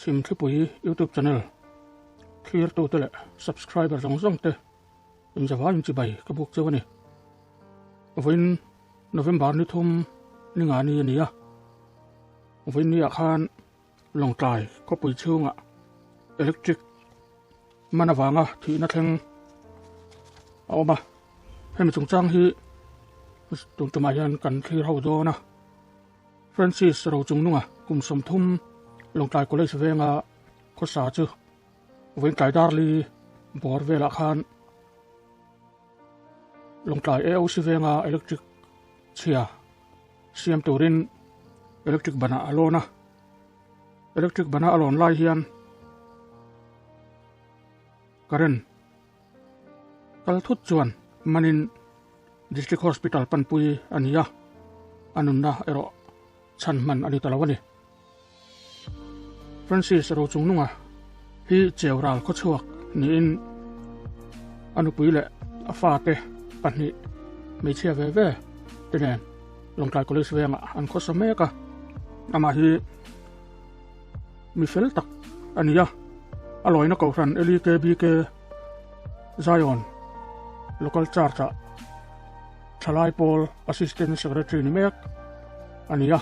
Chhimthlipui YouTube channel thlirtute leh subscriber zawng zawng te inzavaiin chibai ka buk cheu a ni. Vawiin November ni thum ni nga ni a ni a, vawiin ni ah khan Lawngtlai khawpui chhungah electric man avanga thihna thleng a awm a, hemi chungchang hi tun tumah hian kan thlir ho dawn a. Francis Rochungnunga kum 30 Lawngtlai College venga khawsa chu vawiin tlai darli bawr velah khan Lawngtlai AOC venga electric chhia siam turin electric banah a lawn a, electric bana a lawn lai hian current kal thut chuan manin District Hospital panpui a ni a, a nunna erawh chhan hman a ni ta lo a ni. Francis Rochungnunga hi Cheural khawchhuak niin a nupui leh a fate pahnih hmeichhia ve ve te nen Lawngtlai College vengah an khawsa mek a, amah hi mi fel tak a ni a, a lawina kohhran LEKBK Zion Local Church ah thalai pawl Assistant Secretary ni mek a ni a,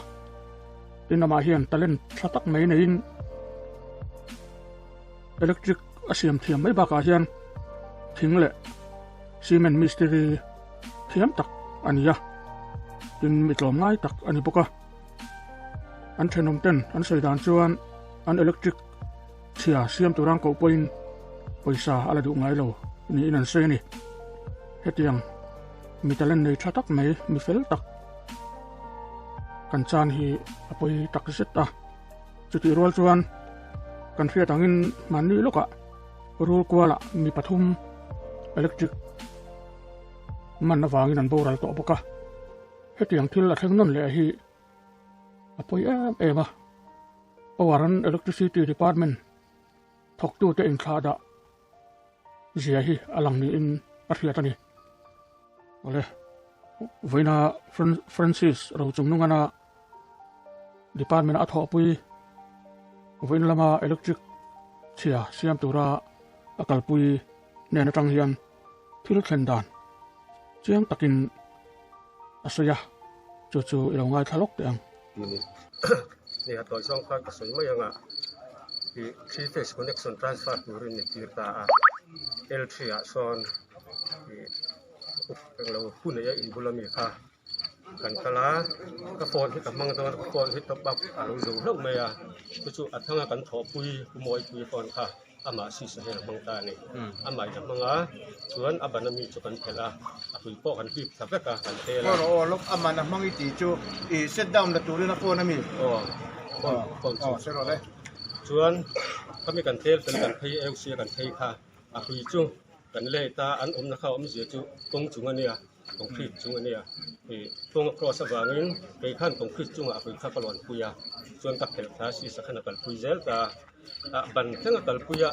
tin amah hian talent tha tak mai neiin electric a siam thiam mai bakah hian thing leh cement mistiri thiam tak a ni a, tin mi tlawm ngai tak a ni bawk a. An thenawm ten an sawi dan chuan an electric chhia siam tur ang koh pawhin pawisa a la duh ngai lo niin an sawi a ni. Hetiang mi talent nei tha tak mai, mi fel tak kan chan hi a pawi tak zet a. Chutih rual chuan kan hriat angin hmanni lawkah rul kualah mi pathum electric man avangin an boral tawh bawk a. Hetiang thil a thleng nawn leh hi a pawi em em a, Power and Electricity Department thawktute inthlah dah zia hi a lang niin a hriat a ni. Awle, vawiina Francis Rochungnungana department a thawhpui vawiin lama electric chhia siam tura a kalpui hnen atang hian thil thlen dan chiang takin a sawi a, chu chu i lo ngaithla lawk teh ang. Ni ni a tawi zawng khan ka sawi mai ang a, i three phase connection transfer turin ni tir ta a, L three ah sawn i up englo hun nei a inbul ami kha kan kal a, ka phone hi ka hmang dawn a, ka phone hi top up a lo zo hlauh mai a, chu chu a thanga kan thawhpui Pu Mawipui phone kha. Amah sisa hian a hmang ta a ni. Amah in a hmang a, chuan a ban ami chu kan phelh a, a hlui pawh kan hlip thla vek a, kan tel a. Aw aw lawk, aman a hmang i tih chu i set down la turin a phone a mi? Aw, phone, phone chu. Aw, hre rawh le. Chuan khami kan tel fel kan phei eu sia kan phei kha, a hlui chu kan let a, an awmna kha awmzia chu kawng chung a nia, concrete chung a nia. I kawng a cross avangin kei khan concrete chungah a hlui kha ka lawnpui a, chuan ka phelh thla sisa khan a kalpui zel ta a. Ah ban thleng a kalpui a,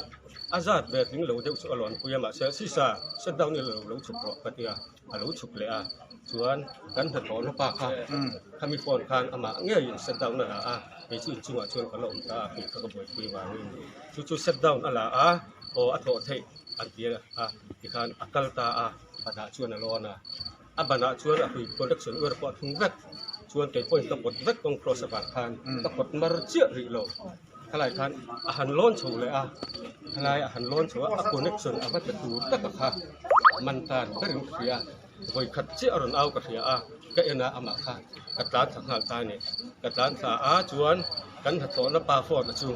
a zat ve tling lo deuh chu a lawnpui a mahse sisa set down ila lo chhuk rawh ka ti a, a lo chhuk leh a chuan kan hnathawh na pa kha khami phone khan amah ngeiin set down a la a, kei chu inchungah chuan ka la awm ta a tih kha ka buaipui vangin chu chu set down a la a aw a thawh theih an ti a tikhan a kal ta a banah chuan a lawn a, a banah chuan a hlui connection wire pawh a thung vek chuan kei pawhin ka pawt vek kawng cross avang khan ka pawt mar chiah rih lo. Khalai khan a han lawn chho leh a, khalai a han lawn chho a, a connection a va tla tur tak a kha man tan berin ka hria a, vawi khat chiah a rawn au ka hria a, ka en a amah kha ka tlan thla nghal ta a ni, ka tlan thla a chuan kan hnathawhna pa phone a chu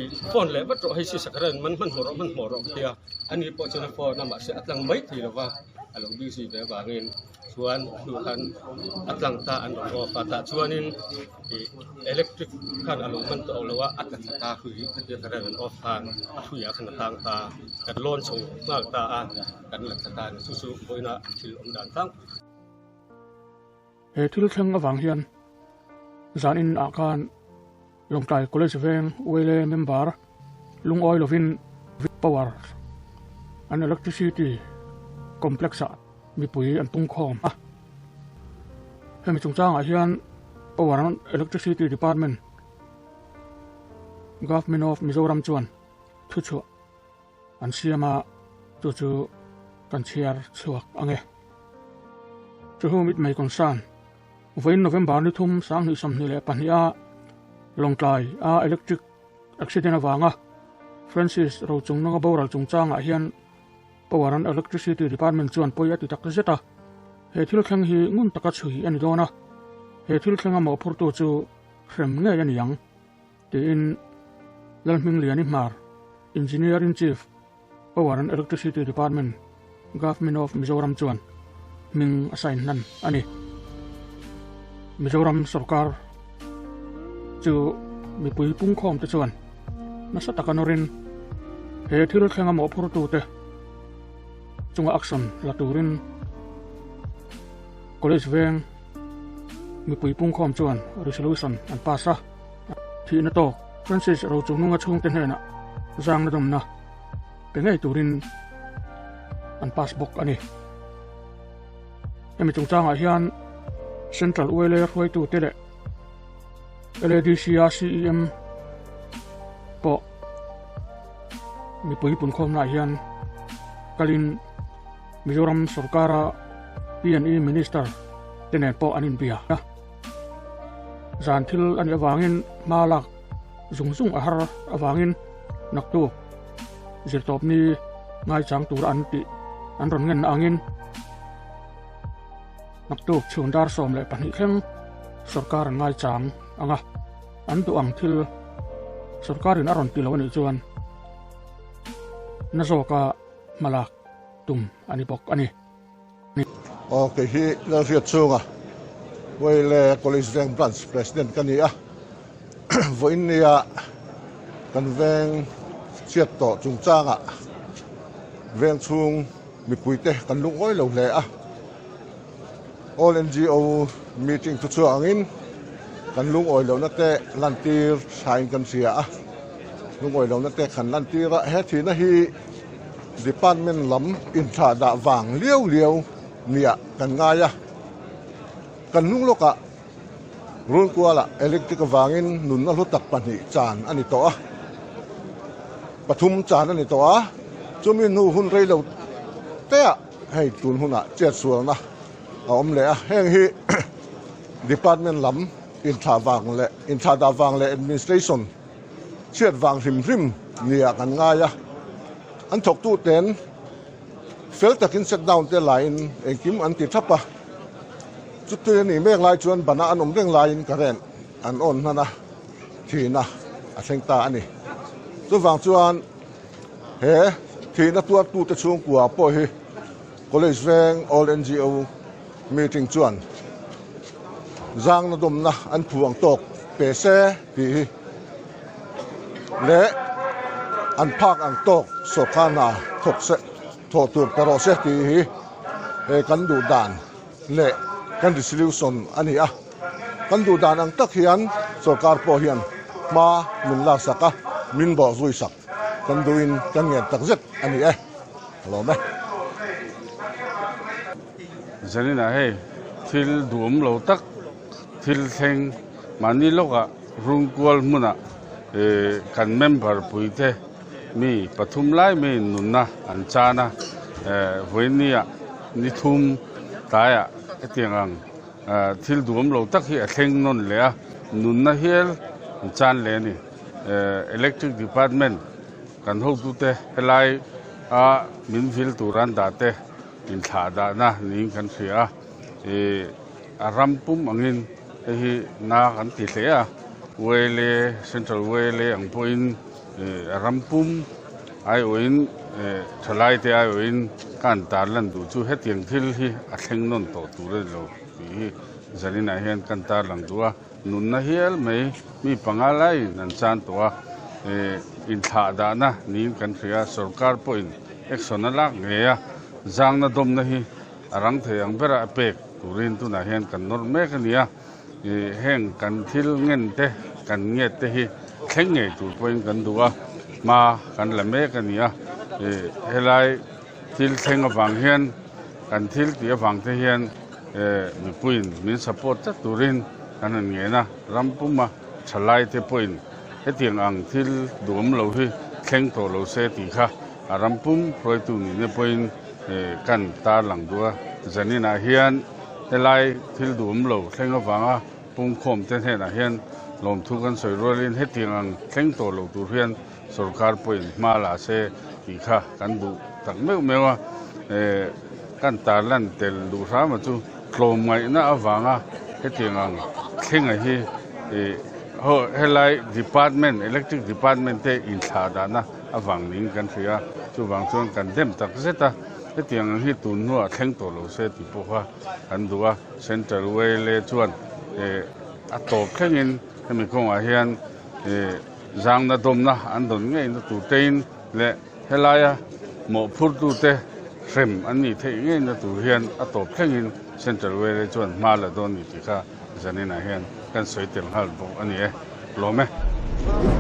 ih phone leh vat rawh hei si sakharan man hmanhmawh rawh hmanhmawh rawh ka ti a, ani pawh chuan a phone a mahse a tlang mai thei lo va, a lo busy ve avangin. Chuan a hnu khan a tlang ta an rawn off a tah chuanin ih electric khan a lo man tawh lo a a tla thla ta hlui khatia current an off khan a hluiah khan a tang ta kan lawn chho nghal ta a kan la thla ta a ni chu chu vawiina thil awm dan tlangpui. He thil thleng avang hian zanin ah khan Lawngtlai College veng ULA member lungawi lovin Power and Electricity Complex ah mipui an pung khawm a. Hemi chungchangah hian Power and Electricity Department. Government of Mizoram chuan thuchhuah an siam a, chu chu kan chhiar chhuak ang e. To whom it may concern, Vawiin November ni thum 2022 a Lawngtlai a electric accident avanga Francis Rochungnunga boral chungchangah hian Power and Electricity Department chuan pawi a ti tak zet a, he thil thleng hi ngun taka chhui a ni dawn a, he thil thlenga mawhphurtu chu hrem ngei a ni ang, tiin Lalhmingliani Hmar, Engineer-in-Chief, Power and Electricity Department, Government of Mizoram chuan hming a sign hlan a ni. Mizoram sorkar chu mipui pungkhawmte chuan nasa taka nawrin he thil thlenga mawhphurtute chunga action la turin College veng mipui pungkhawm chuan resolution an pass a. Thihna tawk Francis Rochungnunga chhungte hnenah zangna dawmna pe ngei turin an pass bawk a ni. Hemi chungchangah hian Central ULA hruaitute leh LADC-a CEM pawh mipui punkhawmnaah hian kalin Mizoram sorkara P&E Minister te nen pawh an inbia a. Zan thil a nih avangin hma lak zung zung a har avangin naktuk zirtawpni ngaichang tura an tih an rawn ngen angin naktuk chhun dar 12 thleng sorkar an ngaichang ang a, an duh ang thil sorkarin a rawn ti lo a nih chuan na zawka hma lak tum a ni bawk a ni. Aw kei hi Lalhriat chhunga Wele College Veng Branch President ka ni a, vawiin nia kan veng chhiat tawh chungchangah veng chhung mipuite kan lungawi lo hle a, All NGO meeting thu chhuak angin kan lungawi lohna te lantir thain kan hria a, lungawi lohna te kan lantir a, he thihna hi Department lam inthlah dah vang liau liau nia kan ngai a, kan hnung lawkah Runkualah electric avangin nunna hlu tak pahnih chan a ni tawh a, pathum chan a ni tawh a, chumi hnu hun rei lo teah hei tun hunah chetsualna a awm leh a, heng hi department lam inthlah vang leh inthlah dah vang leh administration chhiat vang hrim hrim nia kan ngai a, an thawktu ten fel takin set down te laiin engkim an ti thap a, chutui a nih mek lai chuan bana an awm reng laiin current an on hman a, thihna a thleng ta a ni. Chuvang chuan he thihna tuartute chhungkua pawh hi College Veng All NGO meeting chuan zangna dawmna an phu ang tawk pe se tih hi leh an phak ang tawk sawrkar hna thawk se thawh tur pe rawh se tih hi he kan duh dan leh kan resolution a ni a, kan duh dan ang tak hian sawrkar pawh hian hma min laksak a, min bawh zui sak kan duhin kan ngen tak zet a ni e, ka lawm e. Zaninah hei thil duhawm lo tak thil thleng mahni lawkah rungkual hmunah kan member puite mi pathum lai mai nunna an chan a, vawinia ni thum tlaiah hetiang ang thil duhawm lo tak hi a thleng nawn leh a, nunna hial an chan leh a ni. Electric department kan hotute helai a min vil tur an dah te inthlah dahna niin kan hria a, ih a ram pum angin hei hi na kan ti hle a, Wele Central Wele ang pawhin ih a ram pum aiawhin ih thalaite aiawhin ka han tar lan duh chu hetiang thil hi a thleng nawn tawh tur a ni lo tih hi zaninah hian ka han tar lang duh a. Nunna hial mai mi panga laiin an chan tawh a, inthlah dahna niin kan hria a, sorkar pawhin action a lak ngei a, zangna dawmna hi a rang thei ang bera a pek turin tunah hian kan nawr mek a ni a, heng kan thil ngen te kan nget te hi thleng ngei tur pawhin kan duh a, hma kan la mek a ni a, helai thil thleng avang hian kan thil tih avang te hian mipuiin min support tlat turin kan han ngen a, ram puma thalai te pawhin Hetiang ang thil duhawm lo hi thleng tawh lo se tih kha a ram pum hruaitu nihna pawhin kan tarlang duh a. Zaninah hian helai thil duhawm lo thleng avanga pungkhawm te hnenah hian lawmthu kan sawi rualin hetiang ang thleng tawh lo tur hian sorkar pawhin hma la se tih kha kan duh tak meuh meuh a. Kan tarlan tel duh hrama chu tlawmngaihna avanga hetiang ang thlenga hi helai department, electric department te inthlah dahna avang niin kan hria a, chuvang chuan kan dem tak zet a, hetiang ang hi tun hnuah thleng tawh lo se tih pawh kha kan duh a, Central Wale chuan a tawp thlengin hemi kawngah hian zangna dawmna an dawn ngeina tur tein leh helaia mawhphurtute hrem an nih theih ngeina tur hian a tawp thlengin Central Wale chuan hma la dawn ni tih kha zaninah hian kan sawi tel nghal bawk a ni e. Lawm e.